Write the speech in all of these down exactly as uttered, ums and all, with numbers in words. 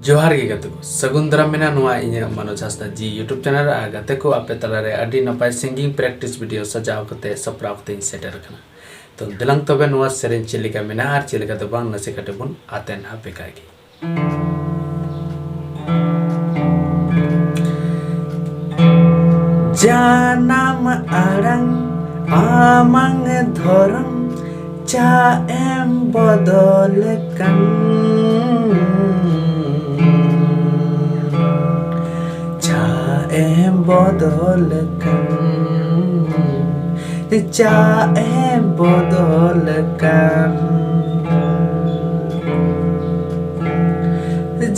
ᱡᱚᱦᱟᱨ ᱜᱮ ᱜᱟᱛᱮ ᱠᱚ, ᱥᱟᱹᱜᱩᱱ ᱫᱟᱨᱟᱢ ᱢᱮᱱᱟᱜᱼᱟ ᱱᱚᱣᱟ ᱤᱧᱟᱹᱜ ᱢᱟᱱᱚᱡᱽ ᱦᱟᱸᱥᱫᱟ ᱡᱤ YouTube ᱪᱮᱱᱮᱞ ᱨᱮ᱾ ᱟᱨ ᱜᱟᱛᱮ ᱠᱚ, ᱟᱯᱮ ᱛᱟᱞᱟᱨᱮ ᱟᱹᱰᱤ ᱱᱟᱯᱟᱭ singing practice video ᱥᱟᱡᱟᱣ ᱠᱟᱛᱮ ᱥᱟᱯᱲᱟᱣ ᱠᱟᱛᱮᱧ ᱥᱮᱴᱮᱨ ᱟᱠᱟᱱᱟ᱾ ᱛᱚ ᱫᱮᱞᱟᱝ ᱛᱚᱵᱮ ᱱᱚᱣᱟ ᱥᱮᱨᱮᱧ ᱪᱮᱫ ᱞᱮᱠᱟ ᱢᱮᱱᱟᱜᱼᱟ ᱟᱨ ᱪᱮᱫ ᱞᱮᱠᱟ ᱫᱚ ᱵᱟᱝ, ᱱᱟᱥᱮ ᱠᱟᱹᱴᱤᱡ ᱵᱚᱱ ᱟᱛᱮᱱ ᱦᱟᱯᱮ ᱠᱟᱜ ᱜᱮ᱾ ᱡᱟᱱᱟᱢ ᱟᱲᱟᱝ ᱟᱢᱟᱝ ᱫᱷᱚᱨᱚᱢ ᱪᱟ ᱮᱢ ᱵᱚᱫᱚᱞ ᱠᱟᱱ, ᱪᱟ ᱮᱢ ᱵᱚᱫᱚᱞ ᱠᱟᱱ, ᱪᱟ ᱮᱢ ᱵᱚᱫᱚᱞ ᱠᱟᱱ᱾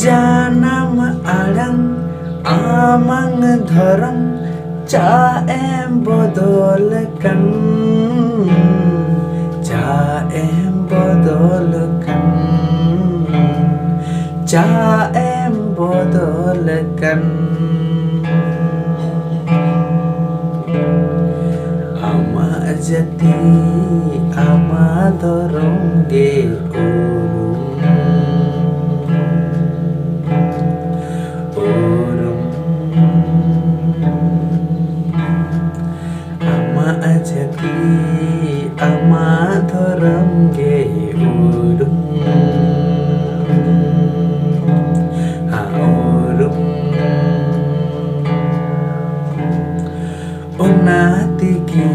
ᱡᱟᱱᱟᱢ ᱟᱲᱟᱝ ᱟᱢᱟᱝ ᱫᱷᱚᱨᱚᱢ ᱪᱟ ᱮᱢ ᱵᱚᱫᱚᱞ ᱠᱟᱱ, ᱪᱟ ᱮᱢ ᱵᱚᱫᱚᱞ ᱠᱟᱱ, ᱪᱟ ᱮᱢ ᱵᱚᱫᱚᱞ ᱠᱟᱱ᱾ ᱟᱢᱟᱜ ᱡᱟᱹᱛᱤ ᱟᱢᱟᱜ ᱫᱷᱚᱨᱚᱢ ᱜᱮ ᱩᱨᱩᱢ, ᱩᱨᱩᱢ᱾ ᱟᱢᱟᱜ ᱡᱟᱹᱛᱤ ᱟᱢᱟᱜ ᱫᱷᱚᱨᱚᱢ ᱜᱮ ᱩᱨᱩᱢ, ᱦᱟ, ᱩᱨᱩᱢ᱾ ᱚᱱᱟ ᱛᱮᱜᱮ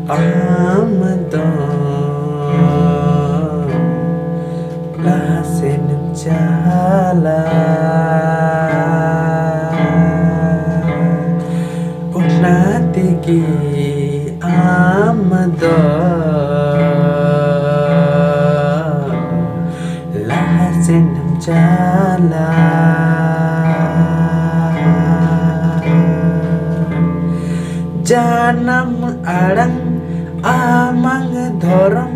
ᱟᱢ ᱫᱚ ᱞᱟᱦᱟ ᱥᱮᱱᱮᱢ ᱪᱟᱞᱟᱜ᱾ ᱚᱱᱟ ᱛᱮᱜᱮ ᱟᱢ ᱫᱚ ᱞᱟᱦᱟ ᱥᱮᱱᱮᱢ ᱪᱟᱞᱟᱜ᱾ ᱡᱟᱱᱟᱢ ᱟᱲᱟᱝ ᱟᱢᱟᱝ ᱫᱷᱚᱨᱚᱢ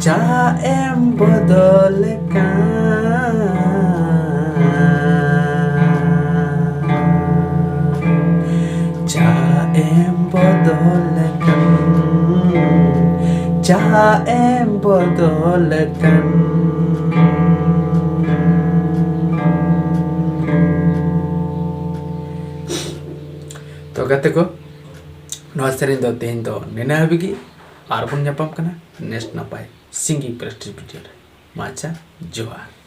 ᱪᱟ ᱮᱢ ᱵᱚᱫᱚᱞ ᱠᱟᱱ, ᱪᱟ ᱮᱢ ᱵᱚᱫᱚᱞ ᱠᱟᱱ, ᱪᱟ ᱮᱢ ᱵᱚᱫᱚᱞ ᱠᱟᱱ᱾ ᱛᱚ ᱜᱟᱛᱮ ᱠᱚ, ᱱᱚᱣᱟ ᱥᱮᱨᱮᱧ ᱫᱚ ᱛᱮᱦᱮᱧ ᱫᱚ ᱱᱤᱱᱟᱹᱜ ᱦᱟᱹᱵᱤᱡ ᱜᱮ᱾ ᱟᱨᱵᱚᱱ ᱧᱟᱯᱟᱢ ᱠᱟᱱᱟ next ᱱᱟᱯᱟᱭ ᱥᱤᱝᱜᱤᱝ practice video ᱨᱮ᱾ ᱢᱟ ᱟᱪᱪᱷᱟ, ᱡᱚᱦᱟᱨ᱾